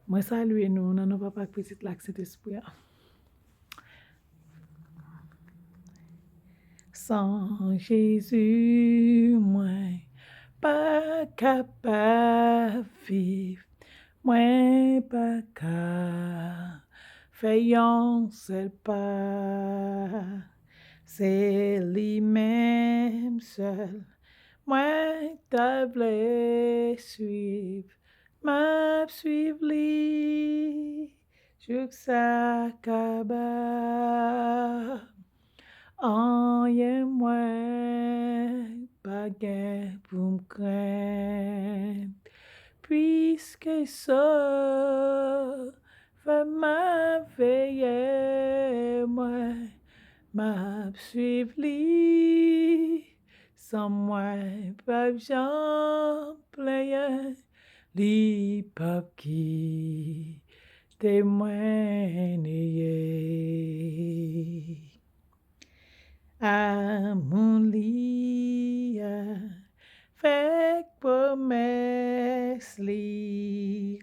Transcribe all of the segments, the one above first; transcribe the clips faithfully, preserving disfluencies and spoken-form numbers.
Mwen salye nou nan non Papa ak Pitit la ak Sentespri a. San Jezi, mwen pa kapab viv, mwen pa ka fè yon sèl pa. Se li menm sèl mwen ta vle swiv, m ap swiv li jouk sa kaba. Anyen mwen pa gen pou m krenn, piske Sovè m ap veye mwen, m ap swiv li. San mwen p ap janm plenyen, li p ap kite mwen neye. Amou li a fèk pwomès li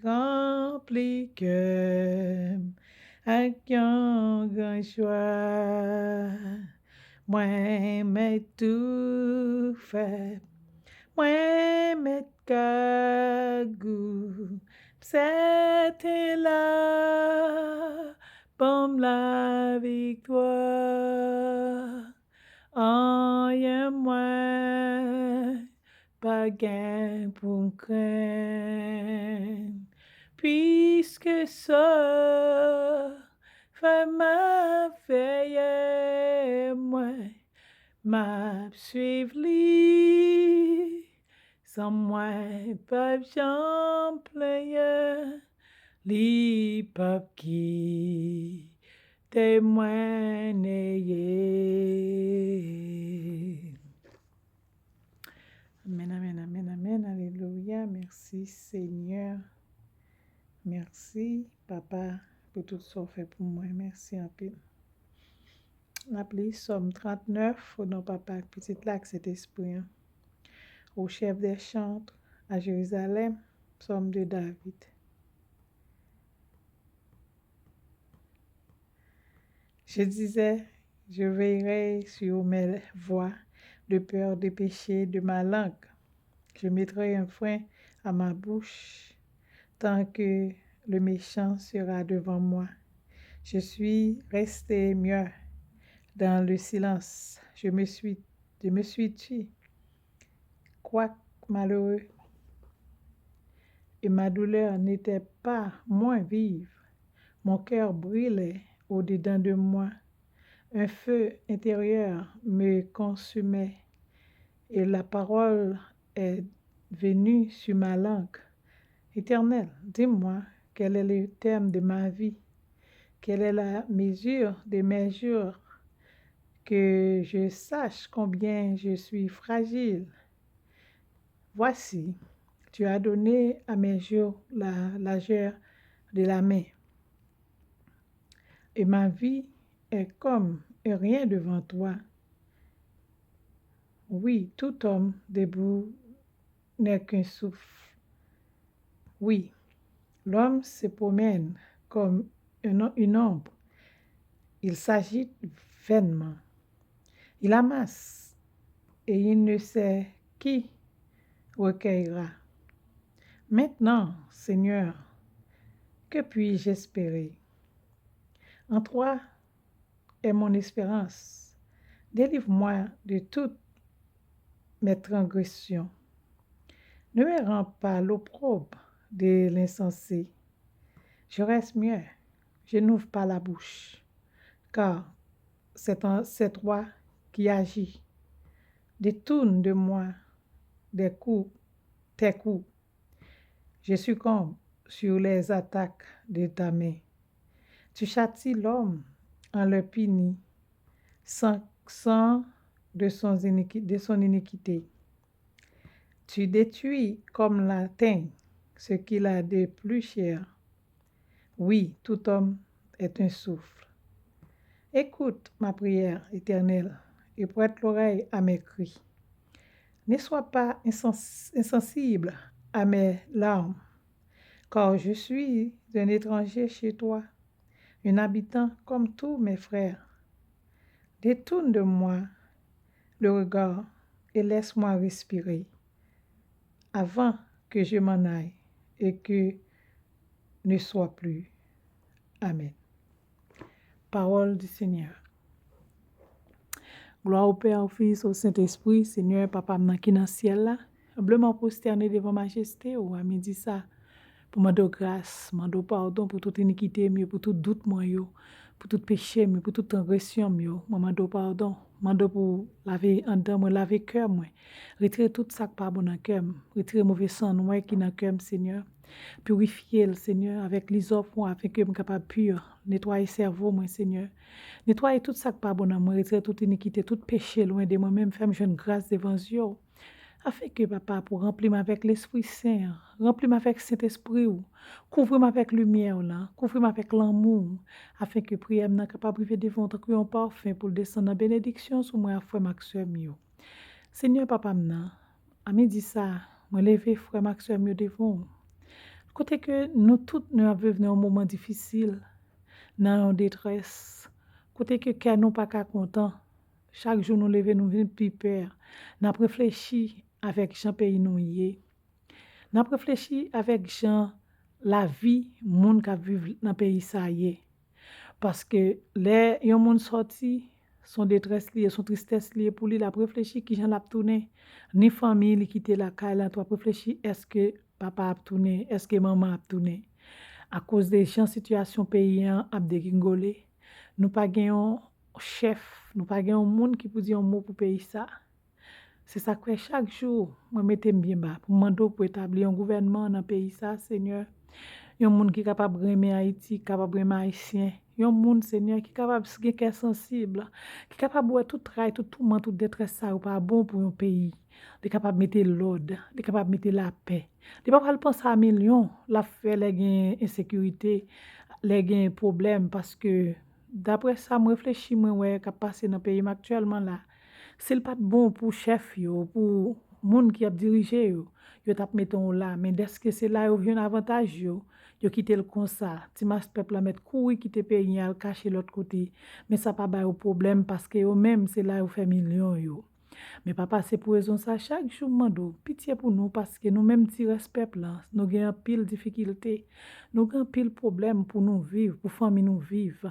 ranpli kè m ak yon gran jwa. Mwen mèt tou fè, mwen mèt kagou, m sèten la ban m laviktwa. Anyen mwen pa gen pou m krenn, piske Sovè m ap veye mwen, m ap swiv li. San mwen p ap janm plenyen, li p ap kite mwen neye. Amèn, amèn, amèn, amèn. Alelouya. Mèsi, Senyè. Mèsi, Papa, pou tout sa w fè pou mwen. Mèsi anpil. N ap li Sòm trannèf, o non Papa ak Pitit la ak Sentespri an. Au chef des chantres à Jérusalem, psaume de David. Je disais, je veillerai sur mes voies, de peur de pécher de ma langue. Je mettrai un frein à ma bouche tant que le méchant sera devant moi. Je suis resté muet dans le silence. Je me suis, je me suis tu, quoique malheureux, et ma douleur n'était pas moins vive. Mon cœur brûlait au-dedans de moi. Un feu intérieur me consumait et la parole est venue sur ma langue. Éternel, dis-moi quel est le terme de ma vie, quelle est la mesure de mes jours, que je sache combien je suis fragile. Voici, tu as donné à mes jours la largeur de la main, et ma vie est comme un rien devant toi. Oui, tout homme debout n'est qu'un souffle. Oui, l'homme se promène comme un- une ombre. Il s'agite vainement. Il amasse et il ne sait qui recueillera. Maintenant, Seigneur, que puis-je espérer? En toi est mon espérance. Délivre-moi de toutes mes transgressions. Ne me rends pas l'opprobre de l'insensé. Je reste muet, je n'ouvre pas la bouche, car c'est en- c'est toi qui agis. Détourne de moi des coups, tes coups. Je succombe sur les attaques de ta main. Tu châties l'homme en le punissant de son iniqui- de son iniquité. Tu détruis comme la teigne ce qu'il a de plus cher. Oui, tout homme est un souffle. Écoute ma prière, Éternel, et prête l'oreille à mes cris. Ne sois pas insens- insensible à mes larmes. car je suis un étranger chez toi, un habitant comme tous mes frères. Détourne de moi le regard et laisse-moi respirer avant que je m'en aille et que ne sois plus. Amen. Parole du Seigneur. Glwa o Pè, o Fis, o Sentespri. Senyè, Papa m nan ki nan syèl la, enbleman pwostène devan majeste w a midi sa, pou mande w gras, mande w padon pou tout inikite m yo, pou tout dout mwen yo, pou tout peche m yo, pou tout transgresyon m yo. Mwen mande w padon. Mande w pou lave anndan mwen, lave kè mwen. Retire tout sa k pa bon nan kè m. Retire move san nwè ki nan kè m, Senyè. Pirifye l, Senyè, avèk lizòp ou, afenke m kapab pi. Netwaye sèvo mwen, Senyè. Netwaye tout sa k pa bon nan mwen, retire tout inikite, tout peche lwen de mwen, men fè m jwenn gras devan zye w. Afenke, Papa, pou ranpli m avèk Lespri Sen an, ranpli m avèk Sentespri w, kouvri m avèk limyè w lan, kouvri m avèk lanmou w, afenke priyè m nan kapab rive devan w tankou yon pafen pou l desann nan benediksyon sou mwen ak frè m ak sè m yo. Senyè, Papa m nan, a midi sa, mwen leve frè m ak sè m yo devan w. Kote ke nou tout nou ap viv nan yon moman difisil, nan yon detrès, kote ke kè nou pa ka kontan, chak jou nou leve nou vin pi pè, n ap reflechi avèk jan peyi nou ye. N ap reflechi avèk jan lavi moun k ap viv nan peyi sa ye. Paske lè yon moun sòti, s on detrès li ye, s on tristès li ye pou li, l ap reflechi kijan l ap tounen. Ni fanmi li kite lakay la tou ap reflechi, èske papa ap tounen, èske manman ap tounen. Akoz de jan sitiyasyon peyi an ap degringole, nou pa gen yon chèf, nou pa gen yon moun ki pou di yon mo pou peyi sa. Se sa k fè chak jou, mwen mete m byen ba pou m mande w pou etabli yon gouvènman nan peyi sa, Senyè. Yon moun ki kapab renmen Ayiti, ki kapab renmen Ayisyen. Yon moun, Senyè, ki kapab gen kè sansib, ki kapab wè tout tray, tout touman, tout detrès sa yo pa bon pou yon peyi. Li kapab mete lòd, li kapab mete lapè. Li pa pral panse a milyon l ap fè lè gen ensekirite, lè gen pwoblèm, paske daprè sa m reflechi, mwen wè k ap pase nan peyi m aktyèlman la, si l pa t bon pou chèf yo, pou moun ki ap dirije yo, yo t ap mete w la. Men dèske se la yo jwenn avantaj yo, yo kite l konsa. Ti mas pèp la mèt kouri kite peyi an al kache lòt kote. Men sa pa ba yo pwoblèm paske yo menm se la yo fè milyon yo. Men papa, se pou rezon sa, chak jou m mande w pitye pou nou, paske nou menm ti rès pèp la, nou gen anpil difikilte, nou gen anpil pwoblèm pou nou viv, pou fanmi nou viv.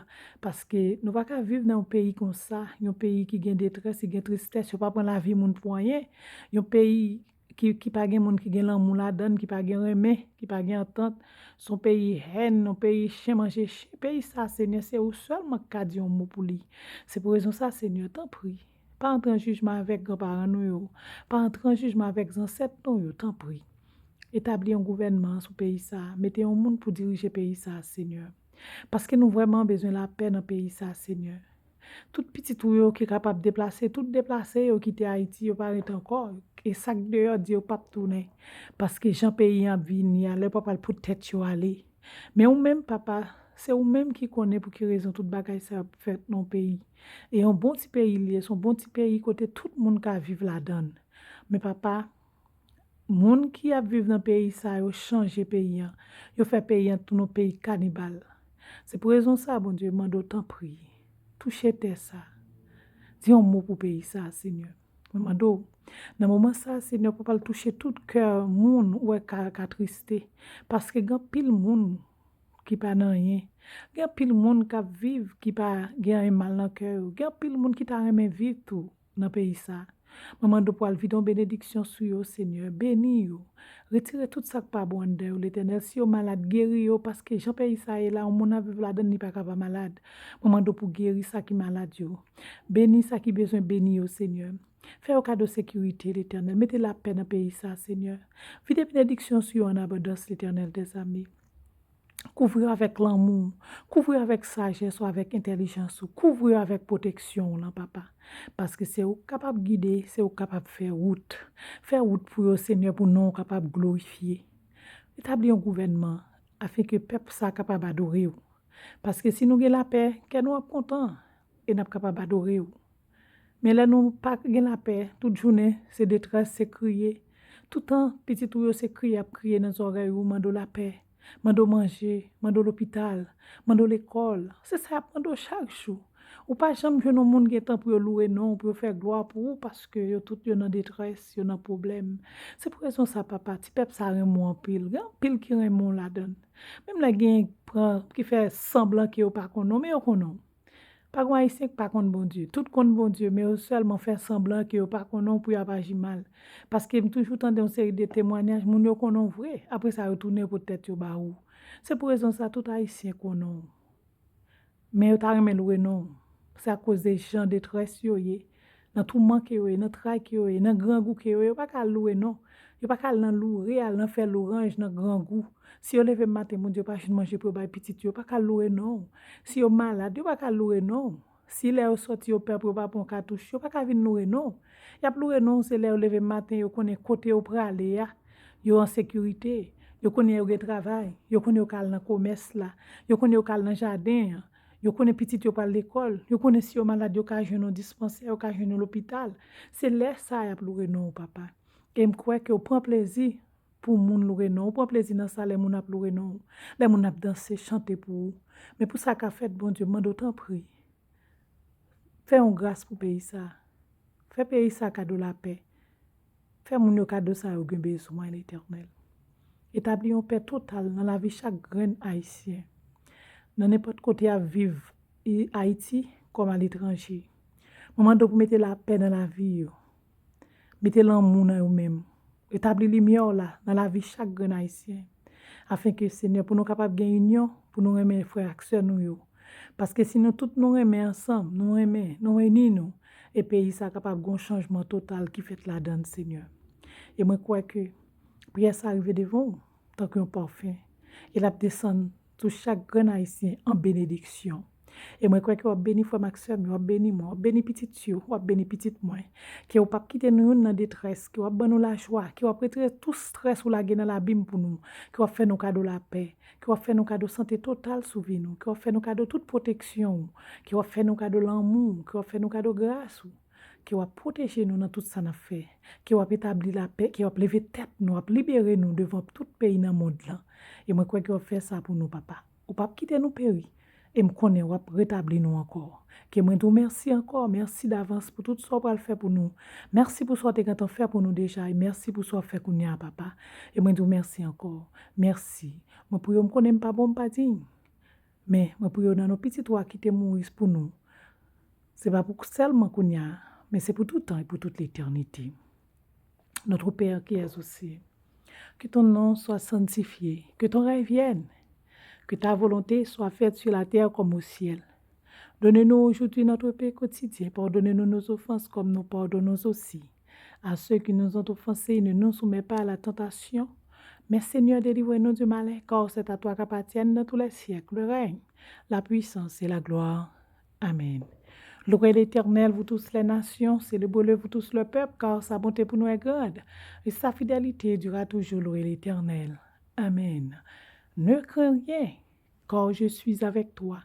Paske nou pa ka viv nan yon peyi konsa, yon peyi ki gen detrès, ki gen tristès, yo pa pran lavi moun pou anyen, yon peyi ki, ki pa gen moun ki gen lanmou ladan l, ki pa gen renmen, ki pa gen antant. S on peyi hèn, yon peyi chen manje chen. Peyi sa, Senyè, se ou sèlman k ka di yon mo pou li. Se pou rezon sa, Senyè, tanpri, pa antre an jijman avèk granparan nou yo, pa antre an jijman avèk zansèt nou yo, tanpri. Etabli yon gouvènman sou peyi sa, mete yon moun pou dirije peyi sa, Senyè. Paske nou vrèman bezwen lapè nan peyi sa, Senyè. Tout pitit ou yo ki kapab deplase, tout deplase yo kite Ayiti, yo pa ret ankò. E sa k deyò di yo p ap tounen. Paske jan peyi an ap vini a, lè yo pa pral pote tèt yo ale. Men ou menm, papa, se ou menm ki konnen pou ki rezon tout bagay sa yo ap fèt nan yon peyi. E yon bon ti peyi li ye, se yon bon ti peyi kote tout moun ka viv ladan l. Men papa, moun ki ap viv nan peyi sa yo chanje peyi an. Yo fè peyi an tounen yon peyi kanibal. Se pou rezon sa, Bondye, m mande w tanpri, touche tè sa. Di yon mo pou peyi sa, Senyè. Mwen mande w, nan moman sa, Senyè, papa, l touche tout kè moun ou wè ka, ka triste. Paske gen anpil moun ki pa nan anyen. Gen anpil moun k ap viv ki pa gen anyen mal nan kè yo. Gen anpil moun ki ta renmen viv tou nan peyi sa. Mwen mande w pou al vide yon benediksyon sou yo, Senyè. Beni yo. Retire tout sa k pa bon anndan yo, Letènèl. Si yo malad, geri yo, paske jan peyi sa ye la, yon moun ap viv ladan l, li pa ka pa malad. Mwen mande w pou geri sa ki malad yo. Beni sa ki bezwen beni yo, Senyè. Fè yo kado sekirite, Letènèl. Mete lapè nan peyi sa, Senyè. Vide benediksyon sou yo an abondans, Letènèl dèzame. Kouvri yo avèk lanmou w. Kouvri yo avèk sajès ou, avèk entèlijans ou. Kouvri yo avèk pwoteksyon w lan, papa. Paske se ou k kapab gide, se ou k kapab fè wout. Fè wout pou yo, Senyè, pou non w kapab glorifye. Etabli yon gouvènman afenke pèp sa kapab adore w. Paske si nou gen lapè, kè nou ap kontan e n ap kapab adore w. Men lè nou pa gen lapè, tout jounen, se detrès, se kriye. Toutan, pitit ou yo se kriye y ap kriye nan zòrèy ou, mande w lapè. mande w manje, mande w lopital, mande w lekòl. Se sa y ap mande w chak jou. Ou pa janm jwenn yon moun gen tan pou yo loure non w, pou yo fè glwa pou ou, paske yo tout yo nan detrès, yo nan pwoblèm. Se pou rezon sa, papa, ti pèp sa renmen w anpil. Gen anpil ki renmen w ladan l. Menm lè gen pran ki fè sanblan ke yo pa konnen w, men yo konnen w. Pa gen Ayisyen ki pa konn Bondye. Tout konn Bondye, men yo sèlman fè sanblan ke yo pa konnen w pou y ap aji mal. Paske m toujou tande yon seri de temwanyaj, moun yo konnen w vre, apre sa yo tounen yo pot tèt yo ba ou. Se pou rezon sa tout Ayisyen konnen w. Men yo ta renmen loure non w. Se akoz de jan detrès yo ye, nan touman ke yo ye, nan tray ke yo ye, nan grangou ke yo ye, yo pa ka al loure non. Yo pa ka al nan loure, al nan fè lwanj, nan grangou. Si yo leve maten, Bondye yo pa jwenn manje pou yo bay pitit yo, yo pa ka al loure non. Si yo malad, yo pa ka al loure non. Si lè yo sòti yo pè pou yo pa pran katouch, yo pa ka vin loure non. Y ap loure non, se lè yo leve maten, yo konnen kote yo prale a, yo an sekirite, yo konnen yo gen travay, yo konnen yo ka al nan komès la, yo konnen yo ka al nan jaden an, yo konnen pitit yo pral lekòl, yo konnen si yo malad, yo ka jwenn yon dispansè, yo ka jwenn yon lopital. Se lè sa y ap loure non w, papa. E m kwè ke w pran plezi pou moun loure non w, w pran plezi nan sa lè moun ap loure non w, lè moun ap danse, chante pou ou. Men pou sa ka fèt, Bondye, m mande w tanpri, fè yon gras pou peyi sa. Fè peyi sa kado lapè. Fè moun yo kado sa yo gen bezwen, Letènèl. Etabli yon pè total nan lavi chak grenn Ayisyen, nan nenpòt kote y ap viv, i- Ayiti kòm aletranje. Mwen mande w pou mete lapè nan lavi yo. Mete lanmou nan yo menm. Etabli limyè w la nan lavi chak grenn Ayisyen. Afenke, Senyè, pou nou kapab gen inyon, pou nou renmen frè ak sè nou yo. Paske si nou tout nou renmen ansanm, nou renmen, nou ini nou, e peyi sa kapab gen yon chanjman total ki fèt ladan l, Senyè. E mwen kwè ke priyè sa rive devan w tankou yon pafen, e l ap desann sou chak grenn Ayisyen an benediksyon. E mwen kwè ke w ap beni frè m ak sè m yo, w ap beni mwen, w ap beni pitit yo, w ap beni pitit mwen. Ke w p ap kite nou youn nan detrès, ke w ap ban nou lajwa, ke w ap retire tout strès ou lage nan labim pou nou, ke w ap fè nou kado lapè, ke w ap fè nou kado sante total sou vi nou, ke w ap fè nou kado tout pwoteksyon ou, ke w ap fè nou kado lanmou ou, ke w ap fè nou kado gras ou, ke w ap pwoteje nou nan tout sa n ap fè, ke w ap etabli lapè, ke w ap leve tèt nou, w ap libere nou devan tout peyi nan mond lan. E mwen kwè ke w ap fè sa pou nou, papa. Ou p ap kite nou peri. E m konnen w ap retabli nou ankò. Ke mwen di w mèsi ankò, mèsi davans pou tout sa w pral fè pou nou. Mèsi pou sa w te gentan fè pou nou deja, e mèsi pou sa w ap fè kounye a, papa. E mwen di w mèsi ankò. Mèsi. Mwen priye w, m konnen m pa bon, m pa diy. Men, mwen priye w nan non pitit ou a ki te mouri pou nou. Se pa pou sèlman kounye a, men se pou tout tan e pou tout letènite. Notre Père qui es aux cieux, que ton nom soit sanctifié, que ton règne vienne, que ta volonté soit faite sur la terre comme au ciel. Donne-nous aujourd'hui notre pain quotidien, pardonne-nous nos offenses comme nous pardonnons aussi à ceux qui nous ont offensés, ne nous soumets pas à la tentation, mais Seigneur, délivre-nous du malin, car c'est à toi qu'appartiennent dans tous les siècles le règne, la puissance et la gloire. Amen. Louez l'Éternel, vous tous les nations, célébrez-le, vous tous le peuple, car sa bonté pour nous est grande, et sa fidélité durera toujours. Louez l'Éternel. Amen. Ne crains rien, car je suis avec toi.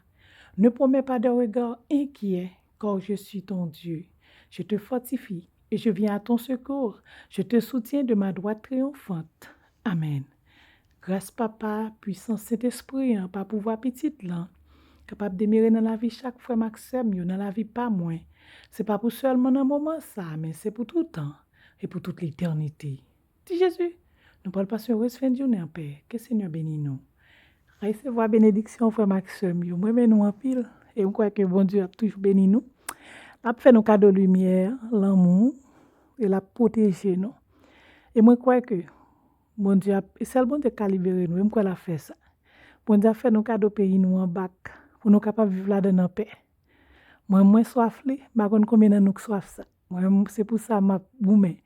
Ne promets pas de regard inquiet, car je suis ton Dieu. Je te fortifie et je viens à ton secours. Je te soutiens de ma droite triomphante. Amen. Gras Papa, pwisans Sentespri an, pa pouvwa Pitit lan, kapab demere nan lavi chak frè m ak sè m yo, nan lavi pa mwen. Se pa pou sèlman nan moman sa, men se pou tout tan e pou tout letènite. Di Jezi, nou pral pase yon erez fen de jounen an pè. Ke Senyè beni nou. Resevwa benediksyon frè m ak sè m yo. Mwen renmen nou anpil e m kwè ke Bondye ap toujou beni nou. L ap fè nou kado limyè, lanmou, e l ap pwoteje nou. E mwen kwè ke Bondye ap, e sèl Bondye k ka libere nou, e m kwè l ap fè sa. Bondye ap fè nou kado peyi nou an bak, pou nou kapab viv ladan l an pè. Mwen, mwen swaf li, m pa konn konbyen nan nou k swaf sa. Mwen, se pou sa m ap goumen.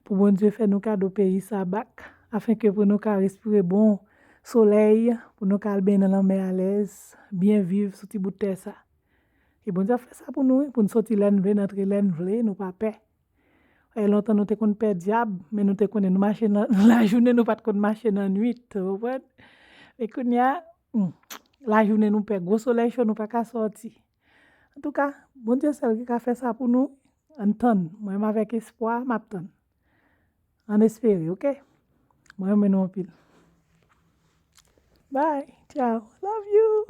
Pou Bondye fè nou kado peyi sa bak, afenke pou nou ka respire bon solèy, pou nou ka al benyen nan lanmè alèz, byen viv sou ti bout tè sa. E Bondye ap fè sa pou nou, wi, pou n soti lè n vle, n antre lè n vle, nou pa pè. E lontan nou te konn pè dyab, men nou te konnen nou mache nan lajounen, nou pa t konn mache nan nwit, ou konprann? E kounye a, hmm, lajounen nou pè, gwo solèy cho, nou pa ka sòti. Antouka, Bondye sèl ki ka fè sa pou nou. Ann tann, mwen menm avèk espwa, m ap tann. Ann espere, oke? Mwen renmen nou anpil. Bye. Ciao. Love you.